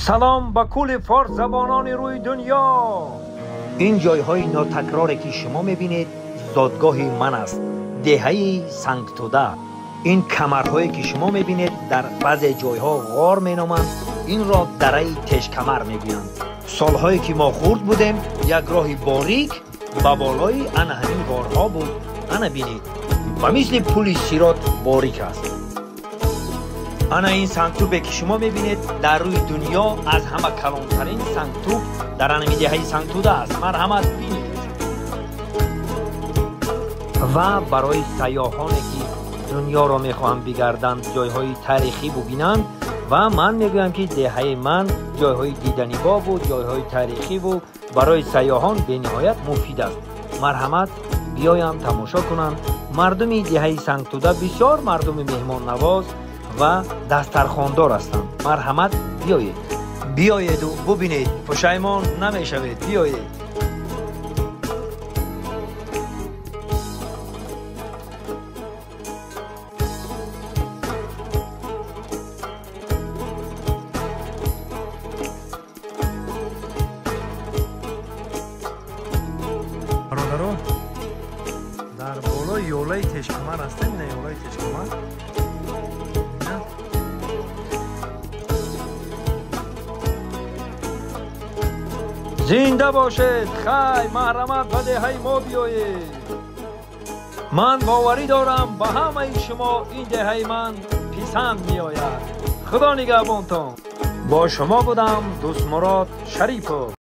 Салом ба кулли форсзабонони рӯи дунё. Ин ҷойҳои нотакроре ки шумо мебинед зодгоҳи ман аст, деҳаи Сангтуда. Ин камарҳое ки шумо мебинед дар баъзе ҷойҳо ғор меноманд, инро дараи Тешкамар мегӯянд. Солҳое ки мо хурд будем, як роҳи борик ба болои ана ҳамин ғорҳо буд. Ана бинед, ба мисли пули сирот борик аст. Ана ин сангтӯбе ки шумо мебинед дар рӯи дунё аз ҳама калонтарин сангтӯб дар анами деҳаи Сангтуда аст. Марҳамат бинед. Ва барои сайёҳоне ки дунёро мехоҳанд бигарданд, ҷойҳои таърихӣ бубинанд, ва ман мегӯям ки деҳаи ман ҷойҳои диданибобу ҷойҳои таърихиву барои сайёҳон бениҳоят муфид аст. Марҳамат биёянд, тамошо кунанд. Мардуми деҳаи Сангтуда бисёр мардуми меҳмоннавоз ва дастархондор ҳастанд. Марҳамат биёед, биёеду бубинед, пушаймон намешавед. Биёед. Бародаро, дар болои ёлаи Тешкамар ҳастем. Ина ёлаи Тешкамар. Зинда бошед. Хай, марҳамат ба деҳаи мо биёед. Ман боварӣ дорам ба ҳамаи шумо ин деҳаи ман писанд меояд. Худо нигаҳбонтон. Бо шумо будам Дӯстмурод Шарипов.